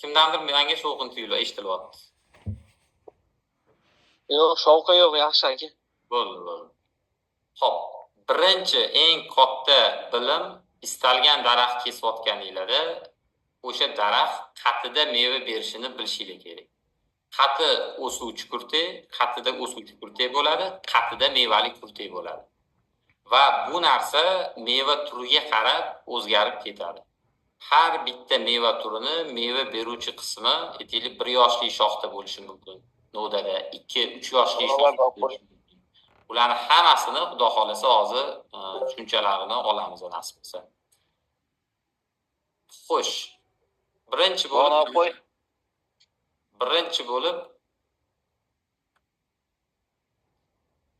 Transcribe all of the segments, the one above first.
Kimdandir menga shovqin tuyulib eshitilyapti. Yo'q, shovqin yo'q, yaxshi aka. Bo'ldi, bo'ldi. Xo'p, birinchi eng katta bilim, istalgan daraxt kesayotganinglarda o'sha daraxt qatida meva berishini bilishinglar kerak. Qati o'suvchi kurtek, qatida o'suvchi kurtek bo'ladi, qatida mevali kurtek bo'ladi. Va bu narsa meva turiga qarab o'zgarib ketadi. Har bitta meva turini meva beruvchi qismi, aytaylik, 1 yoshli shoxda bo'lishi mumkin. Novdada 2-3 yoshli shoxda bo'lishi mumkin. Ularni hammasini Xudo xolasa hozir tushunchalarini olamiz nasib qilsa. Xo'sh. Birinchi bo'lib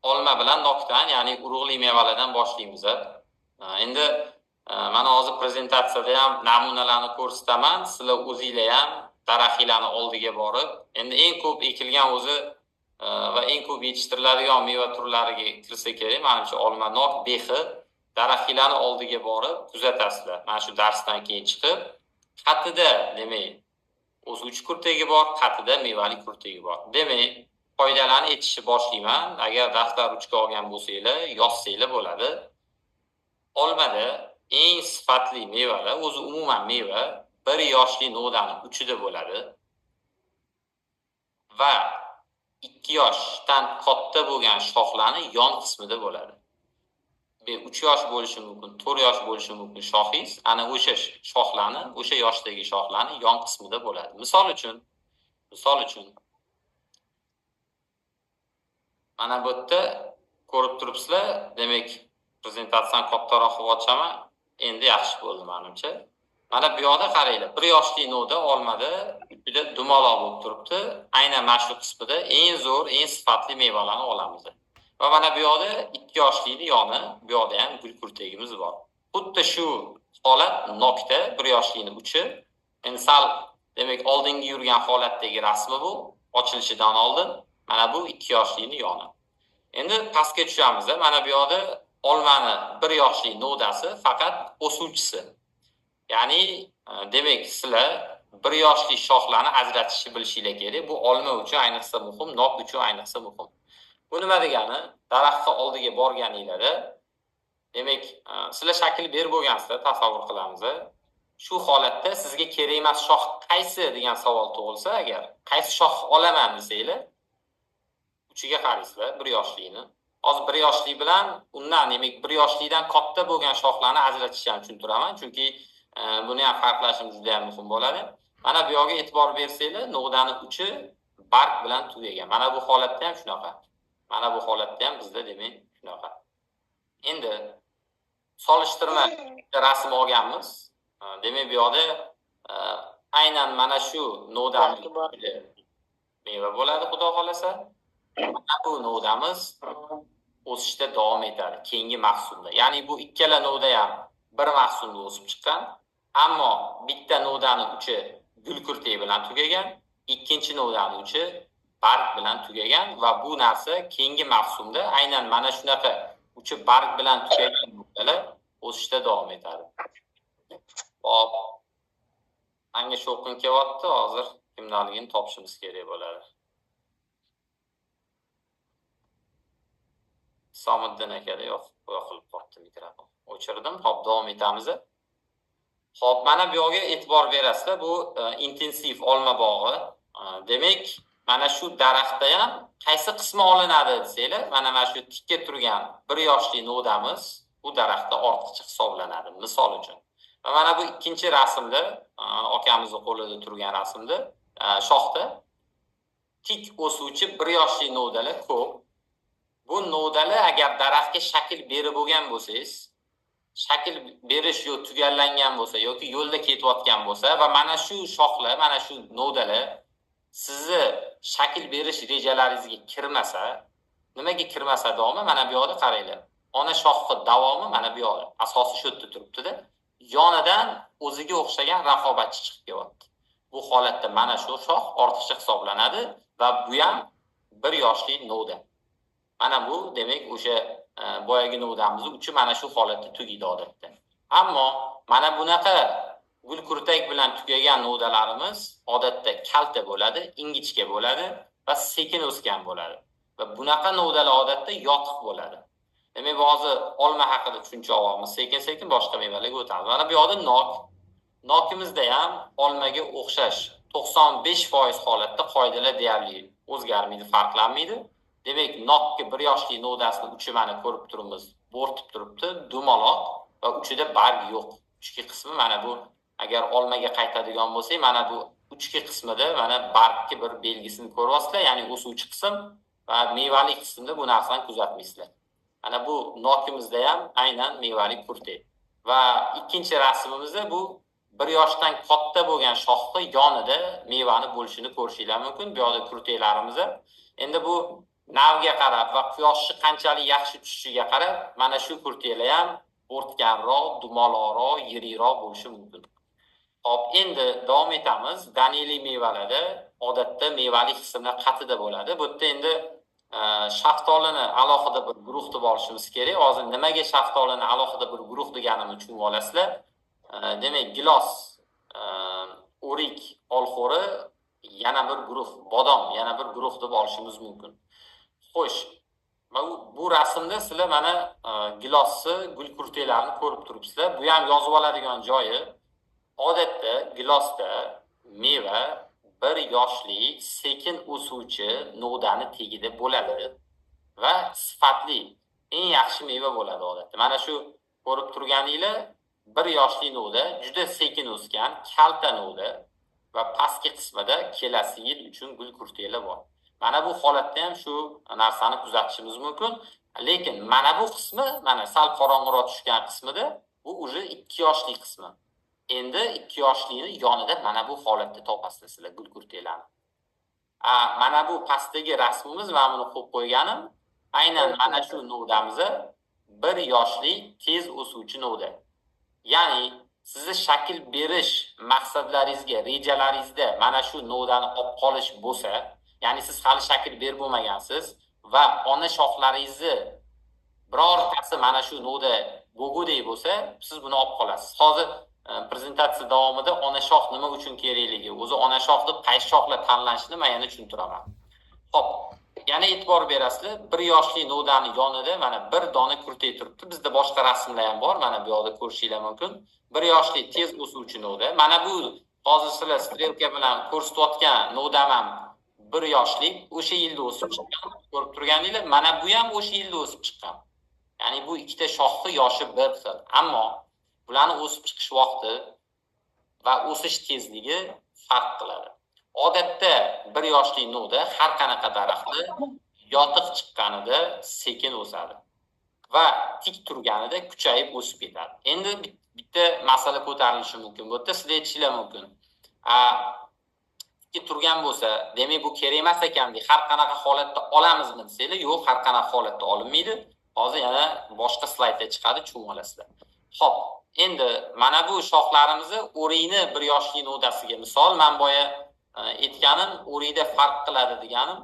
olma bilan nokdan, ya'ni urug'li mevalardan boshlaymiz. Endi mana hozir prezentatsiyada ham namunalarni ko'rsataman. Sizlar o'zinglar ham daraxtlarni oldiga borib, endi eng ko'p ekilgan o'zi va eng ko'p yetishtiriladigan meva turlariga kirsa kerak, manimcha olma, nok, bexi daraxtlarni oldiga borib kuzatasizlar. Mana shu darsdan keyin chiqib, qatida demak o'suvchi kurtagi bor, qatida mevali kurtagi bor. Demak, qoidalarni aytishni boshlayman. Agar daftar ruchka olgan bo'lsanglar, yozsanglar bo'ladi. Olmada eng sifatli mevalar, o'zi umuman meva 1 yoshli novdani uchida bo'ladi va 2 yoshdan katta bo'lgan shoxlarni yon qismida bo'ladi. 3 yosh bo'lishi mumkin, 4 yosh bo'lishi mumkin shoxingiz, ana o'sha shoxlarni, o'sha yoshdagi shoxlarni yon qismida bo'ladi. Misol uchun mana bu yerda ko'rib turibsizlar, demak, prezentatsiyani kattaroq qilib ochaman. Endi yaxshi bo'ldi menimcha. Mana bu yoqda qaranglar, 1 yoshli novda olmada uchida dumaloq bo'lib turibdi. Aynan mana shu qismida eng zo'r, eng sifatli mevalarni olamiz. Va mana bu yoqda 2 yoshlikni yoni, bu yoqda ham gul kurtagimiz bor. Xuddi shu holat nokda 1 yoshlikni uchi. Endi sal, demak, oldingi yurgan holatdagi rasmi bu, ochilishidan oldin. Mana bu 2 yoshlikni yoni. Endi pastga tushamiz. Mana bu yoqda olmani 1 yoshli novdasi faqat o'suvchisi. Ya'ni, demak, sizlar 1 yoshli shoxlarni ajratishni bilishinglar kerak. Bu olma uchun ayniqsa muhim, nok uchun ayniqsa muhim. Bu nima degani? Daraxtni oldiga borganinglarda, demak, sizlar shakl berib bo'lgansizlar, tasavvur qilamiz. Shu holatda sizga kerak emas shox qaysi degan savol tug'ilsa, agar qaysi shox olaman desanglar, uchiga qaraysizlar 1 yoshlikni. Hozir 1 yoshli bilan undan, demak, 1 yoshlikdan katta bo'lgan shoxlarni ajratishni ham tushuntiraman, chunki buni ham farqlashimiz juda ham muhim bo'ladi. Mana bu yoqqa e'tibor bersanglar, novdani uchi barg bilan tugagan. Mana bu holatda ham shunaqa. Mana bu holatda ham bizda demak shunaqa. Endi solishtirma rasm olganmiz. Demak, bu yoqda aynan mana shu novdamiz meva bo'ladi, Xudo xolasa. Mana bu novdamiz o'sishda davom etadi keyingi mavsumda. Ya'ni bu ikkala novda ham bir mavsumda o'sib chiqqan, ammo bitta novdani uchi gul kurtak bilan tugagan, ikkinchi novdani uchi barg bilan tugagan va bu narsa keyingi mavsumda aynan mana shunaqa uchi barg bilan tugagan novdalar o'sishda davom etadi. Hop. Menga shovqin kelyapti, hozir kimdaligini topishimiz kerak bo'ladi. Somiddin akada yo'q, yoqilib qoldi mikrofon. O'chirdim. Hop, davom etamiz. Hop, mana bu yoqqa e'tibor berasizlar. Bu intensiv olma bog'i. Demak, mana shu daraxtda ham qaysi qismi olinadi desanglar, mana shu tikka turgan 1 yoshli novdamiz bu daraxtda ortiqcha hisoblanadi, misol uchun. Va mana bu ikkinchi rasmda, akamizning qo'lida turgan rasmda, shoxda tik o'suvchi 1 yoshli novdalar ko'p. Bu novdalar agar daraxtga shakl berib bo'lgan bo'lsangiz, shakl berish yo tugallangan bo'lsa yoki yo'lda ketayotgan bo'lsa va mana shu shoxlar, mana shu novdalar sizni shakl berish rejalaringizga kirmasa, nimaga kirmasa davomi mana bu yoqda qaranglar. Ona shoxi davomi mana bu yoqda. Asosi shu yerda turibdi-da. Yonidan o'ziga o'xshagan raqobatchi chiqib kelyapti. Bu holatda mana shu shox ortiqcha hisoblanadi va bu ham 1 yoshli novda. Mana bu demak o'sha boyagi novdamizni uchi mana shu holatda tugaydi odatda. Ammo mana bunaqa Gulkurtak bilan tugagan novdalarimiz odatda kalta bo'ladi, ingichka bo'ladi va sekin o'sgan bo'ladi. Va bunaqa novdalar odatda yotiq bo'ladi. Demak, hozir olma haqida tushuncha olamiz, sekin-sekin boshqa mevalarga o'tamiz. Mana bu yoqda nok. Nokimizda ham olmaga o'xshash 95% holatda qoidalar deyarli o'zgarmaydi, farqlanmaydi. Demak, nokka 1 yoshli novdasini uchi mana ko'rib turibmiz, bo'rtib turibdi, dumaloq va uchida barg yo'q. Uchki qismi mana bu, agar olmaga qaytadigan bo'lsak, mana bu uchki qismida mana bargga bir belgisini ko'ryapsizlar, ya'ni o'suvchi qism va mevali qismda bu narsani kuzatmaysizlar. Mana bu nokimizda ham aynan mevali kurtek. Va ikkinchi rasmimizda bu 1 yoshdan katta bo'lgan shoxni yonida mevani bo'lishini ko'rishinglar mumkin. Bu yoqda kurteklarimizda. Endi bu navga qarab va quyoshni qanchalik yaxshi tushishiga qarab mana shu kurteklar ham bo'rtganroq, dumaloqroq, yirikroq bo'lishi mumkin. Xo'p, endi davom etamiz. Daneli mevalarda odatda mevali qismlar qatida bo'ladi. Bu yerda endi shaftolini alohida bir guruh deb olishimiz kerak. Hozir nimaga shaftolini alohida bir guruh deganimni tushunib olasizlar. Demak, gilos, o'rik, olxo'ri yana bir guruh, bodom yana bir guruh deb olishimiz mumkin. Xo'sh, bu rasmda sizlar mana gilosni, gul kurteklarini ko'rib turibsizlar. Bu ham yozib oladigan joyi. Odatda gilosda meva 1 yoshli sekin o'suvchi novdani tagida bo'ladi va sifatli, eng yaxshi meva bo'ladi odatda. Mana shu ko'rib turganinglar 1 yoshli novda juda sekin o'sgan, kalta novda va pastki qismida kelasi yil uchun gul kurteklar bor. Mana bu holatda ham shu narsani kuzatishimiz mumkin. Lekin mana bu qismi, mana sal qorong'iroq tushgan qismida bu уже 2 yoshli qismi. Endi 2 yoshlikni yonida mana bu holatda topasizlar sizlar gul kurteklarni. Mana bu pastdagi rasmimiz, men buni qo'yib qo'yganim, aynan mana shu novdamiz 1 yoshli tez o'suvchi novda. Ya'ni sizni shakl berish maqsadlaringizga, rejalaringizda mana shu novdani olib qolish bo'lsa, ya'ni siz hali shakl berib bo'lmagansiz va ona shoxlaringizni birortasi mana shu novda bo'gudek bo'lsa, siz buni olib qolasiz. Hozir prezentatsiya davomida ona shox nima uchun kerakligi, o'zi ona shox deb qaysi shoxlar tanlanishini men yana tushuntiraman. Xo'p, yana e'tibor berasizlar, 1 yoshli novdani yonida mana bir dona kurtek turibdi. Bizda boshqa rasmlar ham bor, mana bu yoqda ko'rishinglar mumkin. 1 yoshli tez o'suvchi novda. Mana bu hozir sizlar strelka bilan ko'rsatayotgan novdam ham 1 yoshli, o'sha yilda o'sib chiqqan. Ko'rib turganinglar, mana bu ham o'sha yilda o'sib chiqqan. Ya'ni bu ikkita shoxni yoshi bir xil, ammo bularni o'sib chiqish vaqti va o'sish tezligi farq qiladi. Odatda 1 yoshli novda har qanaqa daraxtni yotiq chiqqanida sekin o'sadi va tik turganida kuchayib o'sib ketadi. Endi bitta masala ko'tarilishi mumkin. Bu yerda sizlar aytishinglar mumkin. Tik turgan bo'lsa, demak bu kerak emas ekan, har qanaqa holatda olamizmi desanglar, yo'q, har qanaqa holatda olinmaydi. Hozir yana boshqa slaydda chiqadi, tushunib olasizlar. Xo'p, endi mana bu shoxlarimizni o'rikni 1 yoshli novdasiga misol, men boya aytganim o'rikda farq qiladi deganim.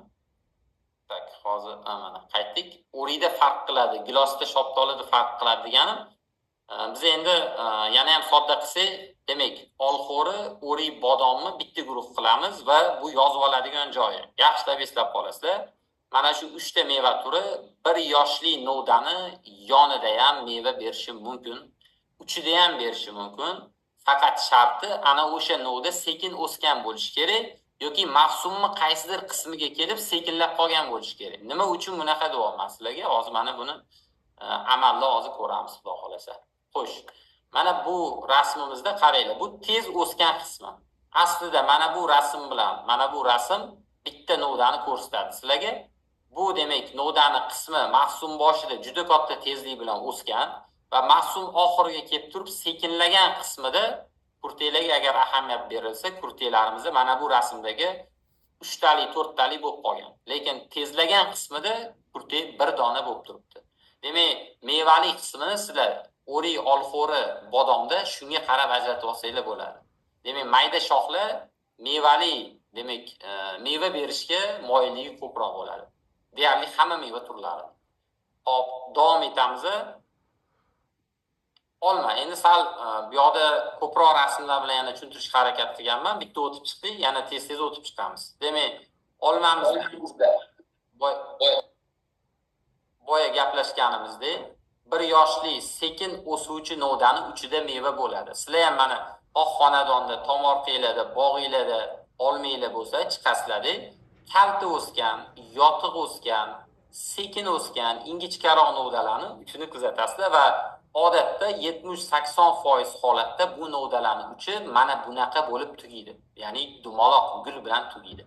Tak, hozir mana qaytdik. O'rikda farq qiladi, gilosda, shaftolida farq qiladi deganim. Biz endi yana ham sodda qilsak, demak, olxo'ri, o'rik, bodomni bitta guruh qilamiz va bu yozib oladigan joyi. Yaxshilab eslab qolasizlar. Mana shu 3 ta meva turi 1 yoshli novdani yonida ham meva berishi mumkin, uchida ham berishi mumkin. Faqat sharti ana o'sha novda sekin o'sgan bo'lishi kerak yoki mavsumni qaysidir qismiga kelib sekinlab qolgan bo'lishi kerak. Nima uchun bunaqa deyapman sizlarga? Hozir mana buni amalda hozir ko'ramiz, xudo xolasa. Xo'sh, mana bu rasmimizda qaranglar, bu tez o'sgan qismi. Aslida mana bu rasm bilan mana bu rasm bitta novdani ko'rsatadi sizlarga. Bu demak novdani qismi mavsum boshida juda katta tezlik bilan o'sgan va mavsum oxiriga kelib turib sekinlagan qismida kurteklarga agar ahamiyat berilsa, kurteklarimizda mana bu rasmdagi 3 tali, 4 tali bo'lib qolgan. Lekin tezlagan qismida kurtek bir dona bo'lib turibdi. Demak, mevali qismini sizlar o'rik, olxo'ri, bodomda shunga qarab ajratib olsanglar bo'ladi. Demak, mayda shoxlar mevali, demak, meva berishga moyilligi ko'proq bo'ladi. Deyarli hamma meva turlari. Xo'p, davom etamiz. Olma. Endi sal bu yoqda ko'proq rasmlar bilan yana tushuntirishga harakat qilganman. Bitta o'tib chiqdik, yana tez-tez o'tib chiqamiz. Demak, olmamizda boya gaplashganimizdek, bir yoshli sekin o'suvchi novdani uchida meva bo'ladi. Sizlar ham mana oq xonadonda, tomorqanglarda, bog'inglarda olmanglar bo'lsa, chiqasizlarda, kalta o'sgan, yotiq o'sgan, sekin o'sgan, ingichkaroq novdalarni uchini kuzatasizlar va odatda 70-80% holatda bu novdalarni uchi mana bunaqa bo'lib tugaydi. Ya'ni dumaloq gul bilan tugaydi.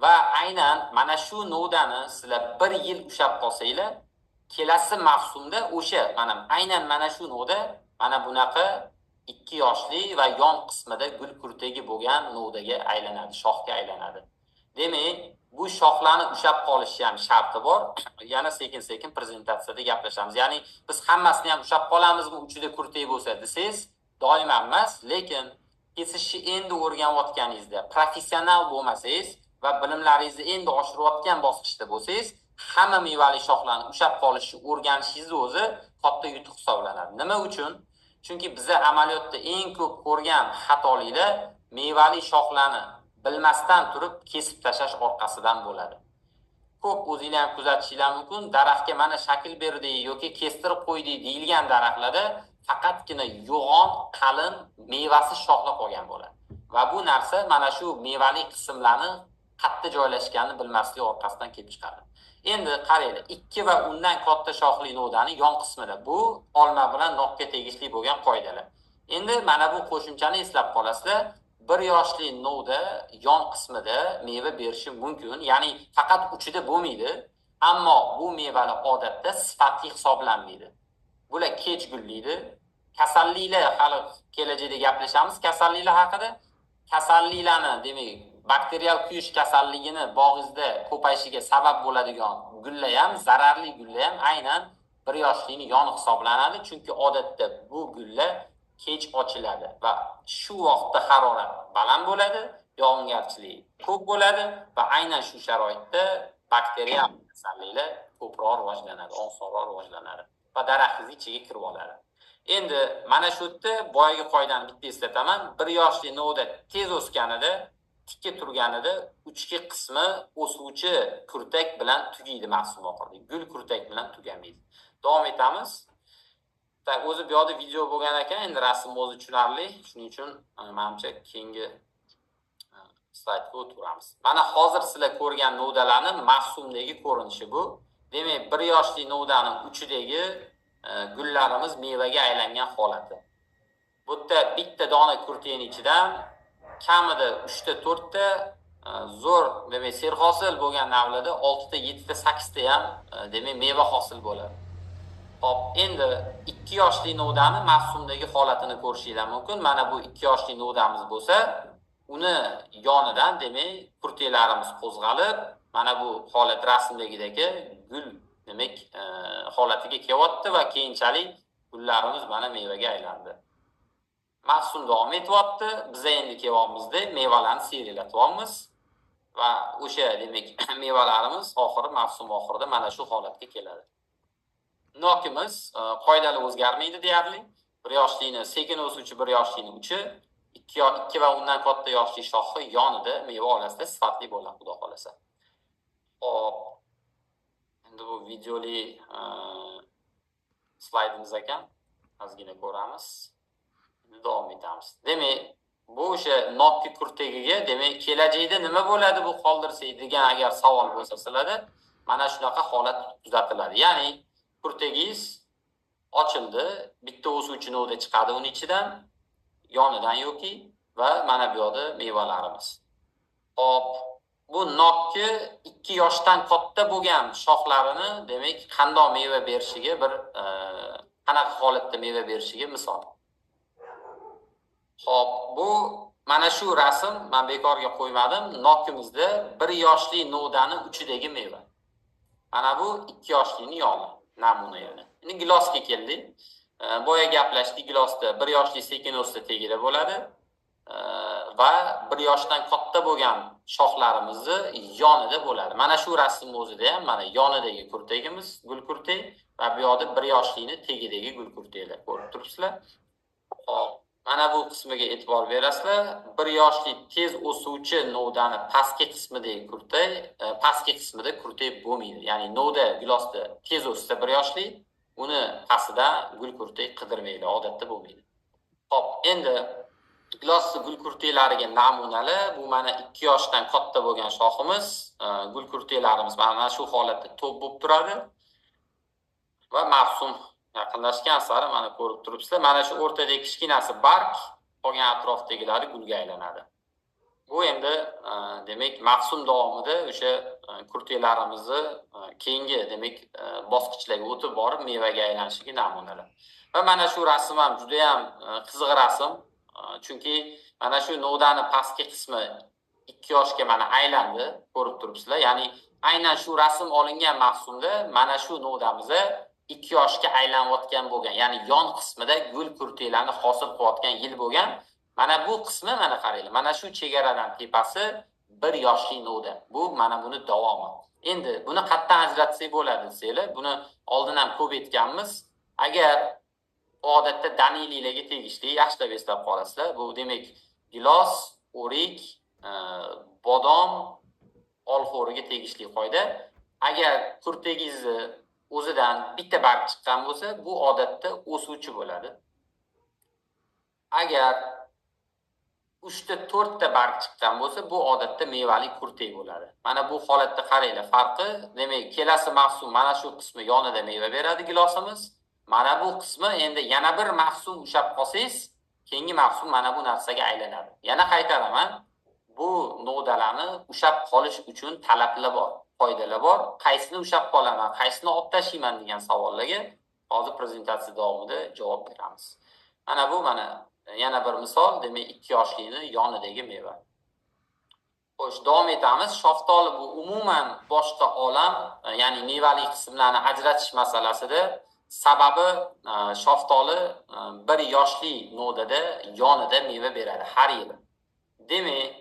Va aynan mana shu novdani sizlar bir yil ushlab qolsanglar, kelasi mavsumda o'sha mana aynan mana shu novda mana bunaqa 2 yoshli va yon qismida gul kurtagi bo'lgan novdaga aylanadi, shoxga aylanadi. Demak, bu shoxlarni ushlab qolishi ham sharti bor. Yana sekin-sekin prezentatsiyada gaplashamiz. Ya'ni biz hammasini ham ushlab qolamizmi uchida kurtak bo'lsa desangiz, doim emas, lekin kesishni endi o'rganayotganingizda, professional bo'lmasangiz va bilimlaringizni endi oshirayotgan bosqichda bo'lsangiz, hamma mevali shoxlarni ushlab qolishni o'rganishingiz o'zi katta yutuq hisoblanadi. Nima uchun? Chunki biza amaliyotda eng ko'p ko'rgan xatoliklar mevali shoxlarni bilmasdan turib kesib tashlash orqasidan bo'ladi. Ko'p o'zinglar ham kuzatishinglar mumkin, daraxtga mana shakl berdik yoki kestirib qo'ydik deyilgan daraxtlarda faqatgina yo'g'on, qalin mevasi shoxla qolgan bo'ladi. Va bu narsa mana shu mevali qismlarni qayerda joylashganini bilmaslik orqasidan kelib chiqadi. Endi qaranglar, 2 va undan katta shoxli novdani yon qismida bu olma bilan nokka tegishli bo'lgan qoidalar. Endi mana bu qo'shimchani eslab qolasizlar. 1 yoshli novda yon qismida meva berishi mumkin, ya'ni faqat uchida bo'lmaydi, ammo bu mevalar odatda sifatli hisoblanmaydi. Bular kech gullaydi. Kasalliklar, hali kelajakda gaplashamiz kasalliklar haqida. Kasalliklarni, demak, bakterial kuyish kasalligini bog'ingizda ko'payishiga sabab bo'ladigan gullar ham, zararli gullar ham aynan 1 yoshlikning yoni hisoblanadi, chunki odatda bu gullar kech ochiladi va shu vaqtda harorat baland bo'ladi, yog'ingarchilik ko'p bo'ladi va aynan shu sharoitda bakterial kasalliklar ko'proq rivojlanadi, osonroq rivojlanadi va daraxtingiz ichiga kirib oladi. Endi mana shu yerda boyagi qoidani bitta eslataman. 1 yoshli novda tez o'sganida, tikka turganida uchki qismi o'suvchi kurtak bilan tugaydi mavsum oxirida. Gul kurtak bilan tugamaydi. Davom etamiz. Tak, o'zi bu yoqda video bo'lgan ekan, endi rasm o'zi tushunarli. Shuning uchun menimcha keyingi slaydga o'tamiz. Mana hozir sizlar ko'rgan novdalarni mavsumdagi ko'rinishi bu. Demak, 1 yoshli novdaning uchidagi gullarimiz mevaga aylangan holati. Bu yerda bitta dona kurtakning ichidan kamida 3 ta 4 ta zo'r, demak, serhosil bo'lgan navlada 6 ta 7 ta 8 ta ham demak meva hosil bo'ladi. Xo'p, endi 2 yoshli novdani mavsumdagi holatini ko'rishinglar mumkin. Mana bu 2 yoshli novdamiz bo'lsa, uni yonidan demak kurtaklarimiz qo'zg'alib, mana bu holat rasmdagidagi gul demak holatiga kelyapti va keyinchalik gullarimiz mana mevaga aylandi. Mavsum davom etyapti. Biz endi kelyapmizda mevalarni serilatyapmiz va o'sha demak mevalarimiz oxiri mavsum oxirida mana shu holatga keladi. Nokimiz qoidalar o'zgarmaydi deyarli. 1 yoshlikni sekin o'suvchi 1 yoshlikni uchi, 2 va undan katta yoshli shoxi yonida meva olasida sifatli bo'ladi, xudo xolasa. Xo'p. Endi bu videoli slaydimiz ekan. Ozgina ko'ramiz. Endi davom etamiz. Demak, bu o'sha nokki kurtagiga, demak, kelajakda nima bo'ladi bu qoldirsak degan agar savol bo'lsa sizlarda, mana shunaqa holat kuzatiladi. Ya'ni kurtagingiz ochildi, bitta o'suvchi novda chiqadi uni ichidan, yonidan yoki va mana bu yoqda mevalarimiz. Xo'p, bu nokki 2 yoshdan katta bo'lgan shoxlarini, demak, qandoq meva berishiga bir qanaqa holatda meva berishiga misol. Xo'p, bu mana shu rasm men bekorga qo'ymadim. Nokimizda 1 yoshli novdani uchidagi meva. Mana bu 2 yoshlining yoni, namuna yana. Endi gilosga keldik. Boya gaplashdik, gilosda 1 yoshli sekin o'ssa tagida bo'ladi. Va 1 yoshdan katta bo'lgan shoxlarimizni yonida bo'ladi. Mana shu rasm o'zida ham mana yonidagi kurtagimiz gul kurtak va bu yoqda 1 yoshlikni tagidagi gul kurtaklar ko'rib turibsizlar. Xo'p, mana bu qismiga e'tibor berasizlar. 1 yoshli tez o'suvchi novdani pastki qismidagi kurtak, pastki qismida kurtak bo'lmaydi. Ya'ni novda gilosda tez o'ssa 1 yoshli, uni pastida gul kurtak qidirmaydi, odatda bo'lmaydi. Xo'p, endi gilos gul kurtaklariga namunalar, bu mana 2 yoshdan katta bo'lgan shoximiz, gul kurtaklarimiz mana shu holatda to'p bo'lib turadi. Va mavsum yaqinlashgan sari mana ko'rib turibsizlar, mana shu o'rtadagi kichkinasi barg, qolgan atrofdagilari gulga aylanadi. Bu endi demak mavsum davomida o'sha kurtaklarimizni keyingi demak bosqichlarga o'tib borib mevaga aylanishiga namunalar. Va mana shu rasm ham juda ham qiziq rasm. Chunki mana shu novdani pastki qismi 2 yoshga mana aylandi, ko'rib turibsizlar. Ya'ni aynan shu rasm olingan mavsumda mana shu novdamiz 2 yoshga aylanayotgan bo'lgan, ya'ni yon qismida gul kurtaklarni hosil qilayotgan yil bo'lgan. Mana bu qismi mana qaranglar, mana shu chegaradan tepasi 1 yoshli novda. Bu mana buni davomi. Endi buni qayerdan ajratsak bo'ladi desanglar, buni oldin ham ko'p aytganmiz. Agar odatda danililarga tegishli, yaxshilab eslab qolasizlar. Bu demak gilos, o'rik, bodom, olxo'riga tegishli qoida. Agar kurtagingizni o'zidan bitta barg chiqqan bo'lsa, bu odatda o'suvchi bo'ladi. Agar 3 ta 4 ta barg chiqqan bo'lsa, bu odatda mevali kurtak bo'ladi. Mana bu holatda qaranglar, farqi, demak, kelasi mavsum mana shu qismi yonida meva beradi gilosimiz. Mana bu qismi endi yana bir mavsum ushlab qolsangiz, keyingi mavsum mana bu narsaga aylanadi. Yana qaytaraman, bu novdalarni ushlab qolish uchun talablar bor, qoidalar bor. Qaysini ushlab qolaman, qaysini olib tashlayman degan savollarga hozir prezentatsiya davomida javob beramiz. Mana bu mana yana bir misol, demak 2 yoshlikni yonidagi meva. Xo'sh, davom etamiz. Shaftoli bu umuman boshqa olam, ya'ni mevali qismlarni ajratish masalasida sababi shaftoli 1 yoshli novdada yonida meva beradi har yili. Demak,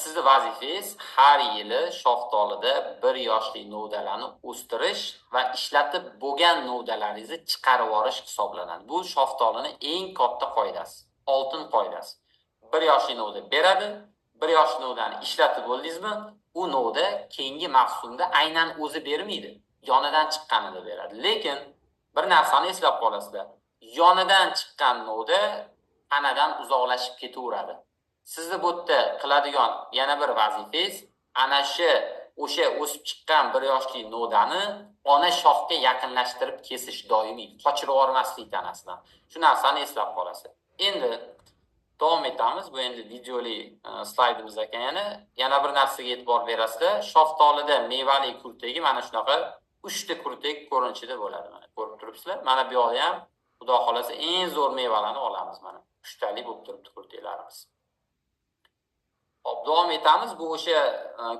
sizni vazifangiz har yili shaftolida 1 yoshli novdalarni o'stirish va ishlatib bo'lgan novdalaringizni chiqarib yuborish hisoblanadi. Bu shaftolini eng katta qoidasi, oltin qoidasi. 1 yoshli novda beradi, 1 yoshli novdani ishlatib bo'ldingizmi, u novda keyingi mavsumda aynan o'zi bermaydi, yonidan chiqqanida beradi. Lekin bir narsani eslab qolasizlar, yonidan chiqqan novda tanadan uzoqlashib ketaveradi. Sizni bu yerda qiladigan yana bir vazifangiz ana shu o'sha o'sib chiqqan 1 yoshli novdani ona shoxga yaqinlashtirib kesish, doimiy qochirib yubormaslik tanasidan. Shu narsani eslab qolasiz. Endi davom etamiz. Bu endi videoli slaydimiz ekan yana. Yana bir narsaga e'tibor berasizlar. Shaftolida mevali kurtagi mana shunaqa 3 ta kurtak ko'rinishida bo'ladi. Mana ko'rib turibsizlar. Mana bu yoqda ham Xudo xolasa eng zo'r mevalarni olamiz mana. 3 talik bo'lib turibdi kurtaklarimiz. Xo'p, davom etamiz. Bu o'sha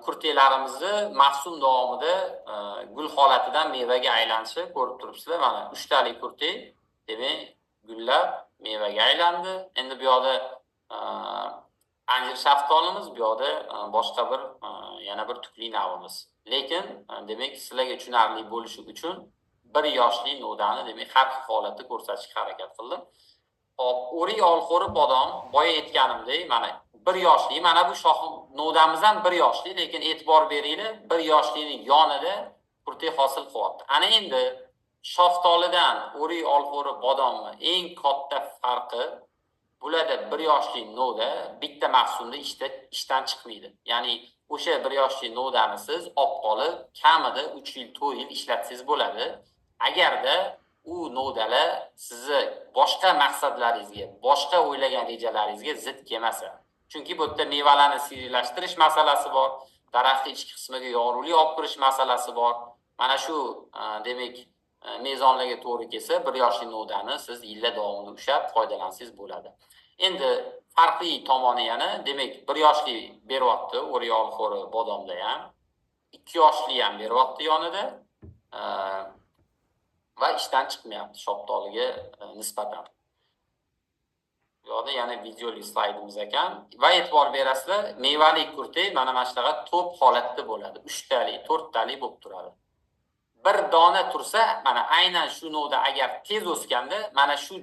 kurtaklarimizni mavsum davomida gul holatidan mevaga aylanishi ko'rib turibsizlar. Mana 3 talik kurtak, demak, gullab mevaga aylandi. Endi bu yoqda anjir shaftolimiz, bu yoqda boshqa bir yana bir tukli navimiz. Lekin demak, sizlarga tushunarli bo'lishi uchun 1 yoshli novdani demak har xil holatda ko'rsatishga harakat qildim. Xo'p, o'rik, olxo'ri, bodom, boya aytganimdek, mana 1 yoshli, mana bu shox novdamiz ham 1 yoshli, lekin e'tibor beringlar, 1 yoshlining yonida kurtak hosil qilyapti. Ana endi shaftolidan o'rik, olxo'ri, bodomni eng katta farqi bularda 1 yoshli novda bitta mavsumda ishdan chiqmaydi. Ya'ni o'sha 1 yoshli novdani siz olib qolib, kamida 3 yil, 4 yil ishlatsangiz bo'ladi. Agarda u novdalar sizni boshqa maqsadlaringizga, boshqa o'ylagan rejalaringizga zid kelmasa. Chunki bu yerda mevalarni siyraklashtirish masalasi bor, daraxtning ichki qismiga yorug'lik olib kirish masalasi bor. Mana shu demak mezonlarga to'g'ri kelsa, 1 yoshli novdani siz yillar davomida ushlab foydalansangiz bo'ladi. Endi farqli tomoni yana, demak, 1 yoshli beryapti, o'rik, olxo'ri, bodomda ham, 2 yoshli ham beryapti yonida va ishdan chiqmayapti shaftoliga nisbatan. Bu yoqda yana videoli slaydimiz ekan va e'tibor berasizlar, mevali kurtek mana shunaqa to'p holatda bo'ladi. Uchtali, to'rttali bo'lib turadi. Bir dona tursa, mana aynan shu novda agar tez o'sganda, mana shu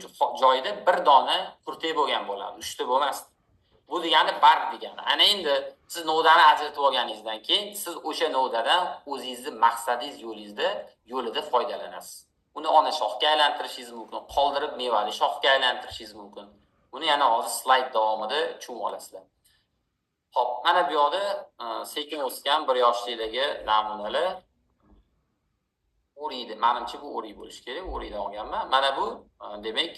joyda bir dona kurtek bo'lgan bo'ladi, uchta bo'lmasdi. Bu degani barg degani. Ana endi siz novdani ajratib olganingizdan keyin siz o'sha novdadan o'zingizni maqsadingiz yo'lida foydalanasiz. Uni ona shoxga aylantirishingiz mumkin, qoldirib mevali shoxga aylantirishingiz mumkin. Buni yana hozir slayd davomida tushunib olasizlar. Xo'p, mana bu yoqda sekin o'sgan 1 yoshlikdagi namunalar. O'riydi. Menimcha bu o'riy bo'lishi kerak. O'riydan olganman. Mana bu demak,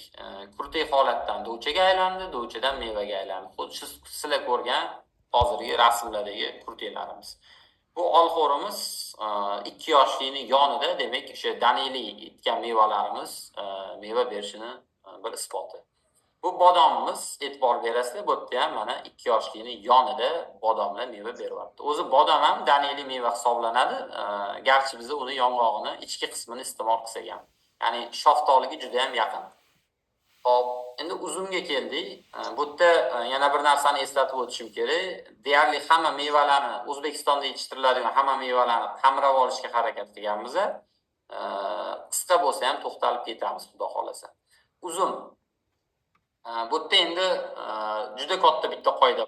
kurtek holatdan dovchaga aylandi, dovchadan mevaga aylandi. Xuddi shu sizlar ko'rgan hozirgi rasmlardagi kurteklarimiz. Bu olxo'rimiz 2 yoshlikning yonida, demak, o'sha daneli etgan mevalarimiz meva berishini bir isboti. Bu bodomimiz, e'tibor berasizlar, bu yerda ham mana 2 yoshlikning yonida bodomlar meva beryapti. O'zi bodom ham daneli meva hisoblanadi. Garchi biz uni yong'og'ini ichki qismini iste'mol qilsak ham, ya'ni shaftoliga juda ham yaqin. Xo'p, endi uzumga keldik. Bu yerda yana bir narsani eslatib o'tishim kerak. Deyarli hamma mevalarni, O'zbekistonda yetishtiriladigan hamma mevalarni qamrab olishga harakat qilganmiz. Qisqa bo'lsa ham to'xtalib ketamiz, xudo xolasa. Uzum. Bu yerda endi juda katta bitta qoida